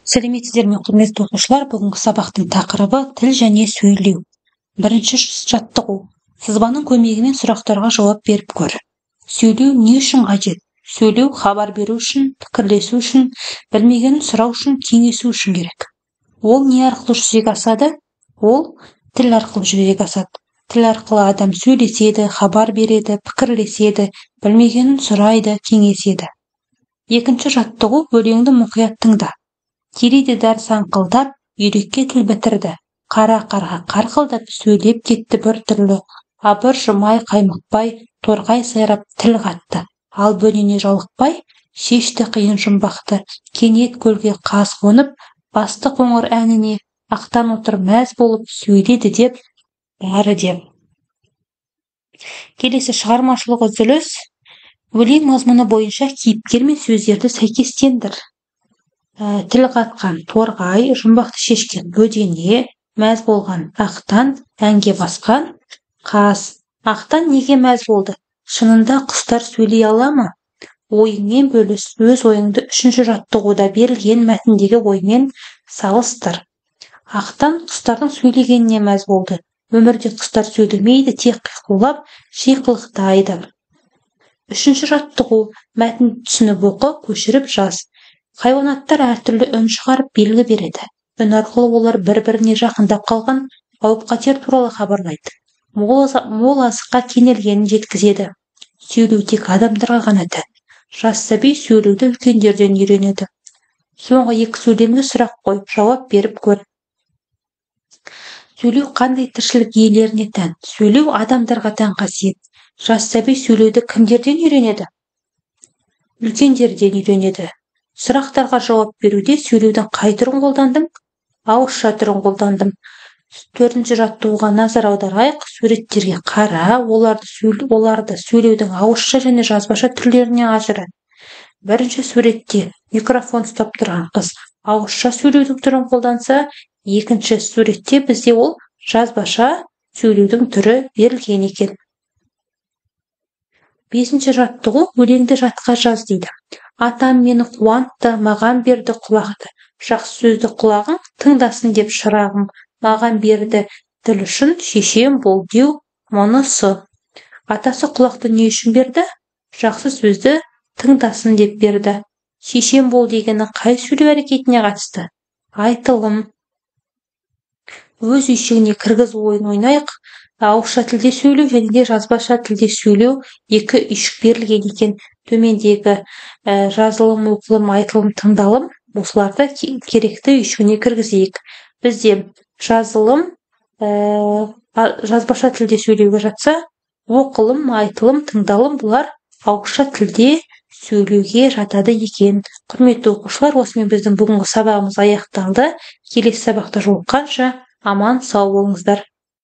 Сәлеметсіздер ме, құрметті оқушылар! Бүгінгі сабақтың тақырыбы тіл және сөйлеу. Бірінші жаттығу. Сызбаның көмегімен сұрақтарға жауап беріп көр. Сөйлеу не үшін қажет? Сөйлеу хабар беру үшін, пікірлесу үшін, білмегенін сұрау үшін, кеңесу үшін керек. Ол не арқылы жүзеге асады? Ол тіл арқылы жүзеге асады. Тіл арқылы адам сөйлеседі, хабар береді, пікірлеседі, білмегенін сұрайды, кеңеседі. Екінші жаттығу. Өлеңді мұқият тыңда. Теледидар саңқылдап, үйрекке тіл бітірді. Қара қарға қарқылдап, сөйлеп кетті бір түрлі. Абыржымай, қаймықпай, торғай сайрап тіл қатты. Ал бөдене жалықпай, шешті қиын жұмбақты. Кенет көлге қаз қонып, басты қоңыр әніне. Ақтан отыр мәз болып, сөйледі деп бәрі де. Келесі шығармашылық үзіліс. Өлең мазмұны бойынша кейіпкер мен сөздерді сәйкестендір. Тіл қатқан торғай, жұмбақты шешкен бөдене, мәз болған ақтан, әнге басқан қаз. Ақтан неге мәз болды? Шынында құстар сөйлей ала ма? Ойыңмен бөліс. Өз ойыңды үшінші жаттығуда берілген мәтіндегі оймен салыстыр. Ақтан құстардың сөйлегеніне мәз болды. Өмірде құстар сөйлемейді, тек қиқулап, шиқылықтайды. Үшінші жаттығу. Мәтінді түсініп оқы, көшіріп жаз. Хайуанаттар әртүрлі үн шығарып белгі береді. Үн арқылы олар бір-біріне жақындап қалған қауіп-қатер туралы хабарлайды. Мол азыққа кенелгенін жеткізеді. Сөйлеу тек адамдарға ғана тән. Жас сәби сөйлеуді үлкендерден үйренеді. Соңғы екі сөйлемге сұрақ қойып, жауап беріп көр. Сөйлеу қандай тіршілік иелеріне тән? Сөйлеу адамдарға тән қасиет. Жас сәби сөйлеуді кімдерден үйренеді? Үлкендерден үйренеді. Сұрақтарға жауап беруде сөйлеудің қай түрін қолдандым? Ауызша түрін қолдандым. Төртінші жаттығуға назар аударайық. Суреттерге қара, оларды сөйлеудің ауызша және жазбаша түрлеріне ажырат. Бірінші суретте микрофон ұстап тұрған қыз ауызша сөйлеудің түрін қолданса, екінші суретте бізде ол жазбаша сөйлеудің түрі берілген екен. Бесінші жаттығу. Өлеңді жатқа жаз дейді. Атам мені қуантты, маған берді құлақты. Жақсы сөзді құлағың тыңдасын деп шырағым. Маған берді тіл үшін, шешем бол деу мұнысы. Атасы құлақты не үшін берді? Жақсы сөзді тыңдасын деп берді. Шешем бол дегені қай сөйлеу әрекетіне қатысты? Айтылым. Өз үйшігіне кіргіз ойын ойнайық. Ауызша тілде сөйлеу және де жазбаша тілде сөйлеу екі үйшік берілген екен. Төмендегі жазылым, оқылым, айтылым, тыңдалым, осыларды керекті үйшігіне кіргізейік. Бізде жазылым жазбаша тілде сөйлеуге жатса, оқылым, айтылым, тыңдалым бұлар ауызша тілде сөйлеуге жатады екен. Құрметті оқушылар, осымен біздің бүгінгі сабағымыз аяқталды. Келесі сабақта жолыққанша аман сау болыңыздар.